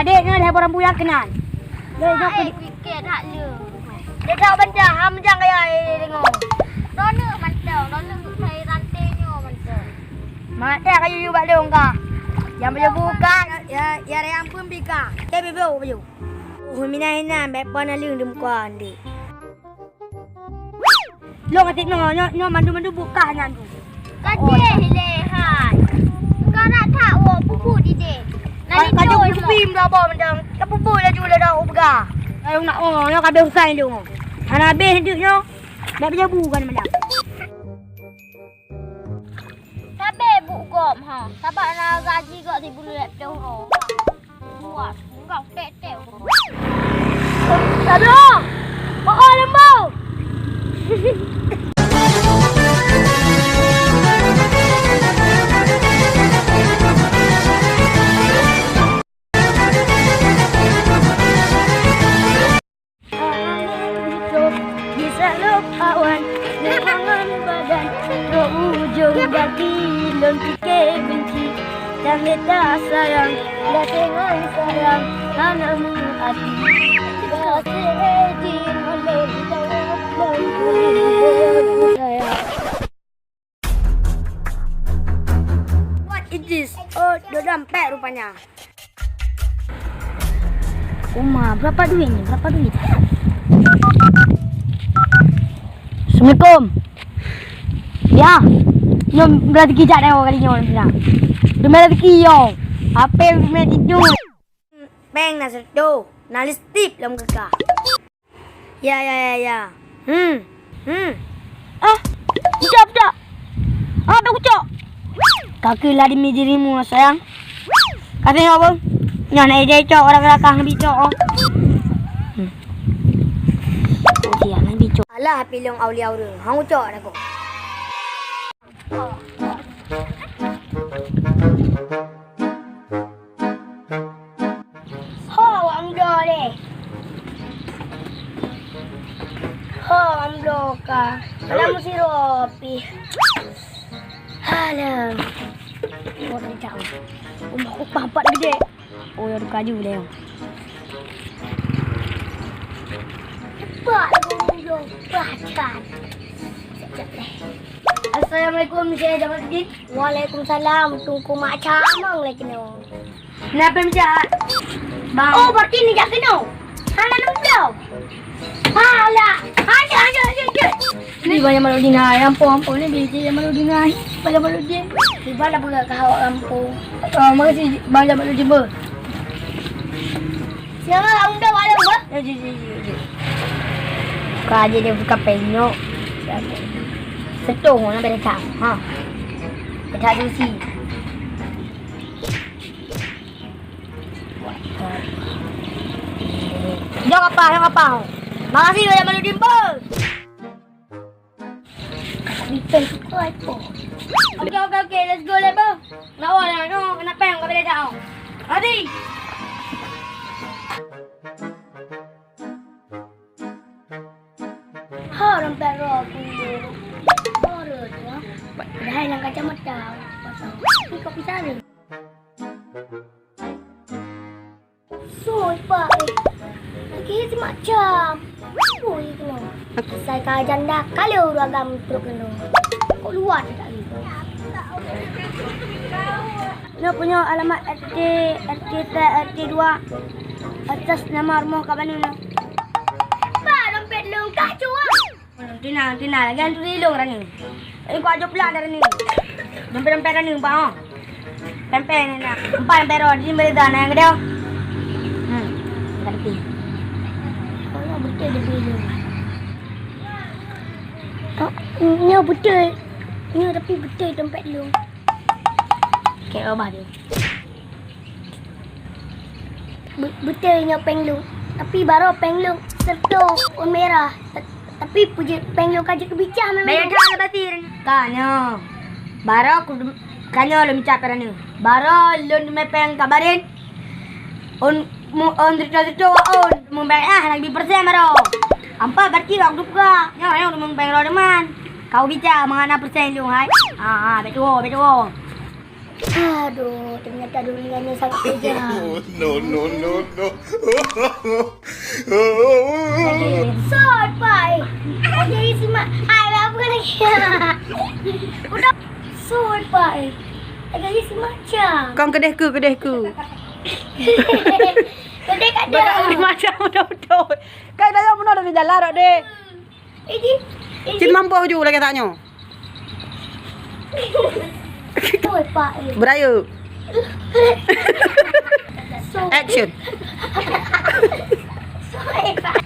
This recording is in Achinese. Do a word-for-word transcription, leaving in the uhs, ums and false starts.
Adék nyoe lhèe boh rambu nyang keunan. Lhèe nyoe keu pike that le. Dia tak benda, ha, mejang kaya, eh, tengok. Droeneuh mantong, droeneuh keu kayèe ranté nyoe mantong. Mak tak kayu yu bak lông ka. Yang baju buka, ya, ya, yang pun bika. Dia bibeu baju. Oh, mina hinan, bèk pon aleueng di muka, Adik. Lông atik nyoe, nyoe, nyoe mandum-mandum bukah nyan tu. Ka deh lé hai. Ka nak that woe pupu dideh. Ka, ka jeuet pupi meudobo mantong. Ka pupu laju lé dah u peugah. Lông nak oh, nyoe ka abéh usai lông. Hana abéh duek nyoe. Dak beujeubu kan malam. Sabe bu gop ha. Sabab na gaji gop sibuleuen lhèe ploh uroe. Buat, enggak, tek, tek. Aduh! Oh, oh, lembu! Angén hidup di salôk awan, neuangan badan, rot ujông gaki lôn pike benci. Dan lé tasayang, gaséh ngon sayang, hana meuarti. Gaséh jih lôn sayang, lôn sayang. What is this? Oh, dua dompet rupanya. Uma, berapa duit ni? Berapa duit? Assalamualaikum. Ya. Nyoe berarti kijak dah kali nyoe bilang. Demi rezeki yo. Apa yang demi tidur? Peng na seutu, na listip lom keuka. Ya, ya, ya, ya. Hmm. Hmm. Ah, peucok, peucok. Ah, bèk kucok. Ka keuh lah demi dirimu, sayang. Ka tengok, Bang. Nyoe na ijai cok, orang belakang nabi cok, oh. Hmm. Oh, dia nabi cok. Alah, pilong aulia ureueng. Hang ucok dah kok. Ho, wak muda deh. Ho, wak muda ka. Alah, meusidroe pih. Alah. Oh, tak jauh. Rumah upah empat gede. Oh, ya, duka ju deh. Cepat, Bang Bujang. Pacan. Sekejap deh. Assalamualaikum, Syekh Jamaluddin. Waalaikumsalam, Teungku Mak Camong lé keunoe. Kenapa, Mak? Bang. Oh, berarti ni jak keunoe. Hana nemblo. Alah. Ayo, ayo, ayo, ayo. Ni Bang Jamaluddin hai. Ampun, ampun. Ni biji Jamaluddin hai. Bang Jamaluddin. Tiba lah peugah keu awak kampung. Oh, makasih Bang Jamaluddin, beuh. Siapa orang dah malam, beuh? Ya, ji, ji, ji, ji. Ka aja dia buka penyok. Setoh orang dah datang. Ha. Kita dusi. Jom apa, jom apa. Makasih Bang Jamaluddin, beuh. Oke, oke, oke, let's go, let's go. Nak wah lah, no, kena peng, kau boleh dah. Mati. Ha, dompet roh aku. Baru tu, ha. Padahal dalam kacamata. Ni kopi sari. Sui, Pak, eh. Lagi si macam. Ui, kena. Asai ka janda, kalau uragam truk kena. Kok luar tak gitu? Nyoe punya alamat R T, R T empat, R T dua. Atas nama rumah Kak Bani nyoe. Pak, dompet lôn ka cuak. Tina, Tina, lagi hantu rilong rani. Ini kau aja pula dah rani. Dompet-dompet rani, empat, oh. Pempek ni nak. Empat dompet roh, jadi boleh dah, nak yang gede. Hmm. Ganti. Kalau betul dia beli. Oh, ni betul. Ni tapi betul dompet lu. Kayak apa tu? Be-, beutôi nyoe péng lôn. Tapi baroe péng lôn sireutoh ôn mirah. Ta-, tapi peue jeuet péng lôn ka jeuet keubicah memang. Bayar dah leubeh sir. Ka nyoe. Baroe ku-, ka nyoe lôn mita peureuneuh. Baroe lôn teumé péng ka barin. Ôn mu-, ôn sireutoh-sireutoh ôn. Mubayaah lagi persen baroe. Ampat berarti waktu buka. Nyoe, nyoe lôn péng roh teuma. Kau bica mangat na persen lôn hai. Ha, ha, beutôi, beutôi. Aduh, teungoh Tadi dengan dia sangat kejam. No, no, no, no. Sot, Pak. Jadi simak. Hai, apa lagi? Udah. Sot, Pak. Jadi simak cang. Kang kedeh ku, kedeh ku. Kedeh kat dia. Macam udah betul. Kai dah yang benar dari jalan dah deh. Ini, ini. Cit mampu ju lagi tak nyo. Oi, Pak. Berayu. So, Action. Sorry, Pak.